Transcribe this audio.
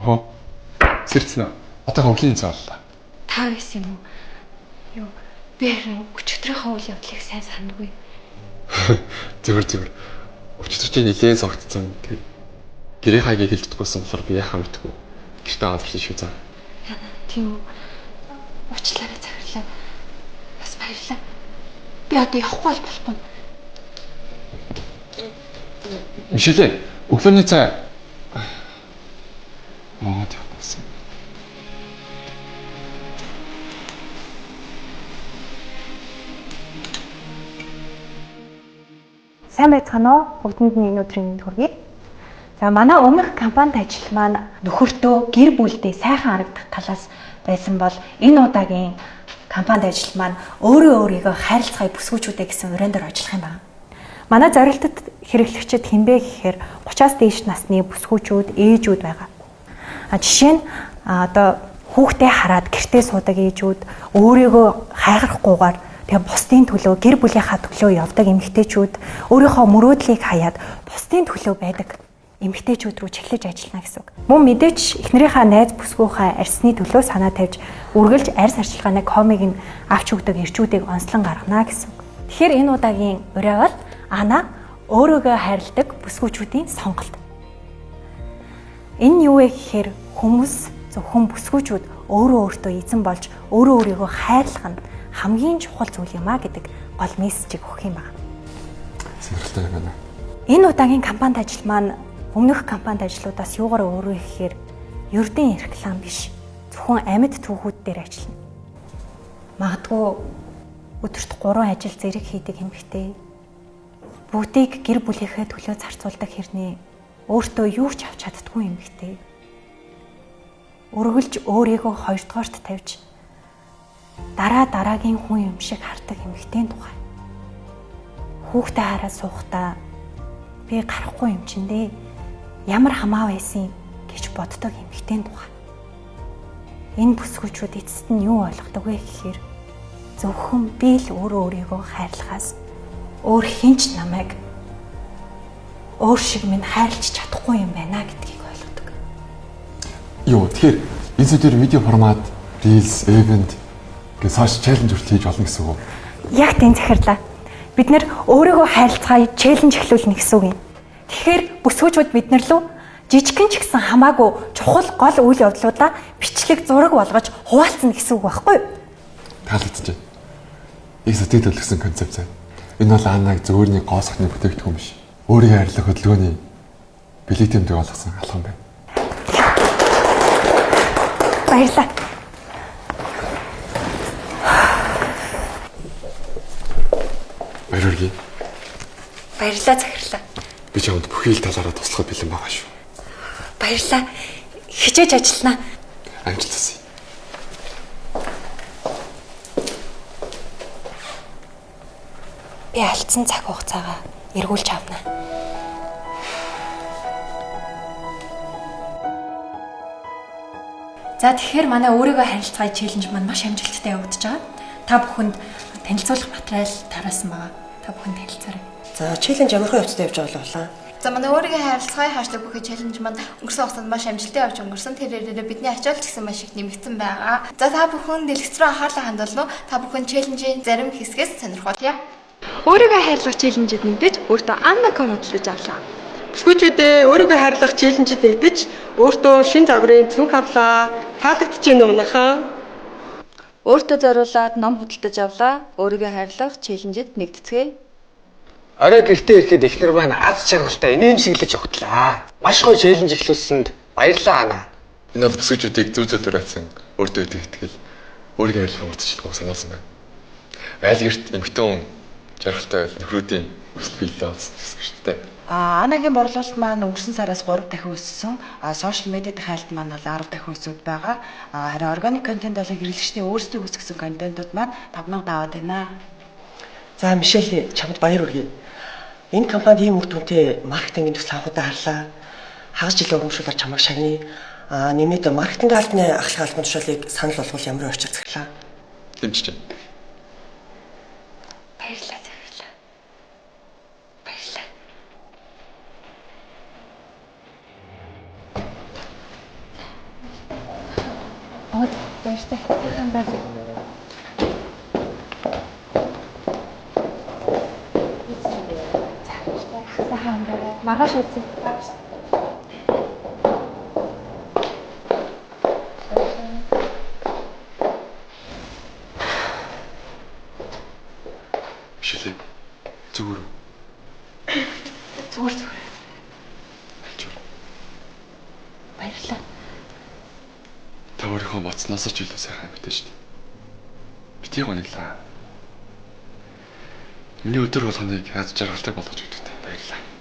Хоо. Сэрцэн. Одоо өглөөний цай боллоо. Та байсан юм уу? Юу, би харин өчигдрийнхөө үйл явдлыг сайн санадгүй. Зүгээр зүгээр. Өчигдөр чи нилээн согтцсон. Тэгээд гэрээ хаягийг хэлж чадахгүйсэн болохоор би яхаа мэдгүй. Гэртээ аваад шүү заа. Тийм үү. Уучлаарай захирлаа. Бас баярлалаа. Би одоо явахгүй бол болохгүй. Мишелээ, өглөөний цай. Монгод явсан. Сайн байцгаана уу? Бүгдэнд нь энэ өдрийн мэнд хүргэе. За манай өмнөх компанид ажил маань нөхөртөө гэр бүлдээ сайхан харагдах талаас байсан бол энэ удаагийн компанид ажил маань өөрөө өөрийгөө хайрлцгаая бүсгүүчүүдээ гэсэн уриан дээр ажиллах юм байна. Манай зорилтод хэрэглэгчид хинбэ гэхээр 30-аас дээш насны бүсгүүчүүд, ээжүүд байгаа. А жишээ нь одоо хүүхдээ хараад гэртээ суудаг ээжүүд өөрийгөө хайхрахгүйгээр тэгээ бусдын төлөө, гэр бүлийнхаа төлөө явдаг эмэгтэйчүүд, өөрийнхөө мөрөөдлийг хаяад бусдын төлөө байдаг эмэгтэйчүүд рүү чиглэж ажиллана гэсэн үг. Мөн мэдээч эхнэрийнхаа найз бүсгүйхээ арьсны төлөө санаа тавьж үргэлж арьс арчилгааны комыг нь авч өгдөг эрчүүдийг онцлон гаргана гэсэн үг. Тэгэхээр энэ удаагийн уриа бол Ана өөрийгөө хайрладаг бүсгүүчүүдийн сонголт. Энэ юу вэ гэхээр хүмүүс зөвхөн бүсгүүчүүд өөрөө өөртөө эзэн болж өөрөө өөрийгөө хайрлах нь хамгийн чухал зүйл юм а гэдэг гол мессежийг өгөх юм байна. Сонирхолтой юм байна. Энэ удаагийн компанид ажил маань өмнөх компанид ажлуудаас юугаар өөр вэ гэхээр ердийн реклам биш. Зөвхөн амьд түүхүүд дээр ажиллана. Магадгүй өдөрт 3 ажил зэрэг хийдэг эмэгтэй бүгдийг гэр бүлийнхээ төлөө зарцуулдаг хэрнээ өөртөө юу ч авч чаддгүй эмэгтэй. Өргөлж өөрийгөө хоёрдугаарт тавьж дараа дараагийн хүн юм шиг хардаг эмэгтэйн тухай. Хүүхдээ хараад суухдаа би гарахгүй юм чинь дээ. Ямар хамаа байсан гэж боддог эмэгтэйн тухай. Энэ бүсгүүчүүд эцэст нь юу ойлгодог вэ гэхээр зөвхөн би л өөрөө өөрийгөө хайрлахаас өөр хэн ч намайг өөр шиг минь хайрлаж чадахгүй юм байна гэдгийг ойлгодог. Юу, тэгэхээр энэ зүйлээр видео формат, reels, event гэх social challenge хүртэл хийж болно гэсэн үг үү? Яг тийм захирлаа. Бид нэр өөрийгөө хайрлацгаая challenge эхлүүлнэ гэсэн үг юм. Тэгэхээр бүсгүүчүүд бид нар лөө жижигхэн ч гэсэн хамаагүй чухал гол үйл явдлуудаа бичлэг зураг болгож хуваалцна гэсэн үг байхгүй юу? Таалагдчихэ. Их сэтгэл төлөвлөсөн концепц. Энэ бол Аннаг зөвөрний гоо сахны бүтээгдэхүүн биш. Өөрийгөө хайрлах хөдөлгөөний бэлэг тэмдэг болгосон алхам байна. Баярлалаа. Баяр хүргэе. Баярлалаа захирлаа. Би чамд бүхий л талаараа туслахад бэлэн байгаа шүү. Баярлалаа. Хичээж ажиллана. Амжилт хүсье. Би алдсан цаг хугацаагаа эргүүлж авна. За тэгэхээр манай өөрийгөө харилцгаая челленж маань маш амжилттай явагдаж байгаа. Та бүхэнд танилцуулах материал тараасан байгаа. Та бүхэн танилцаарай. За челленж ямар хөө явцтай явж байгаа болов? За манай өөрийгөө харилцгаая хааштай бүхий челленж маань өнгөрсөн хугацаанд маш амжилттай явж өнгөрсөн. Тэрээрээ бидний ачаал ч гэсэн маш их нэмэгдсэн байгаа. За та бүхэн дэлгэц рүү анхаарлаа хандуулна уу? Та бүхэн челленжийн зарим хэсгээс сонирхолтой. Өөрийгөө хайрлах челленжид нэгдэж өөртөө Анна ком хөдөлж авлаа. Бүсгүүчүүдээ өөрийгөө хайрлах челленжид нэгдэж өөртөө шин загварын цүнх авлаа. Таалагдчих юм уу манайхаа? Өөртөө зориулаад ном худалдаж авлаа. Өөрийгөө хайрлах челленжид нэгдэцгээе. Орой гэртээ ирэхэд эхнэр маань аз жаргалтай инээмсэглэж огтлаа. Маш гоё челленж эхлүүлсэнд баярлалаа Ана. Энэ бол бүсгүүчүүдийг зөв зөв дураасан өөртөө итгэх өөрийгөө хайрлах урьдчилах санаасан байна. Айл гэрт эмэгтэй хүн жаргалтай байл нөхрүүдийн хүсэл биелээ болсон гэсэн үг шүү дээ. Анагийн борлуулалт маань өнгөрсөн сараас 3 дахин өссөн. Сошиал медиа хайлт маань бол 10 дахин өсөд байгаа. Харин органик контент болон хэрэглэгчдийн өөрсдийн үүсгэсэн контентууд маань 5000 даваад байна. За Мишель, чамд баяр хүргэе. Энэ компанид ийм үр дүнтэй маркетингийн төсөл анхудаа харлаа. Хагас жилийн урамшуулаар чамайг шагная. Нэмээд маркетинг албаны ахлах албан тушаалыг санал болгол ямар учир захирлаа. Дэмжиж байна. Баярлалаа баярлалаа. Баярлалаа. Оо баяртай. Сайхан байв. Сайхан байв. Маргааш уулзъя. Мишель зүгээр үү? Зүгээр зүгээр. Альчуур. Баярлалаа. Та өөрийнхөө бодсноос ч илүү сайхан амьтаа шүү дээ. Битгий гониглаа. Миний өдөр болгоныг аз жаргалтай болгож өгдөг баярлалаа.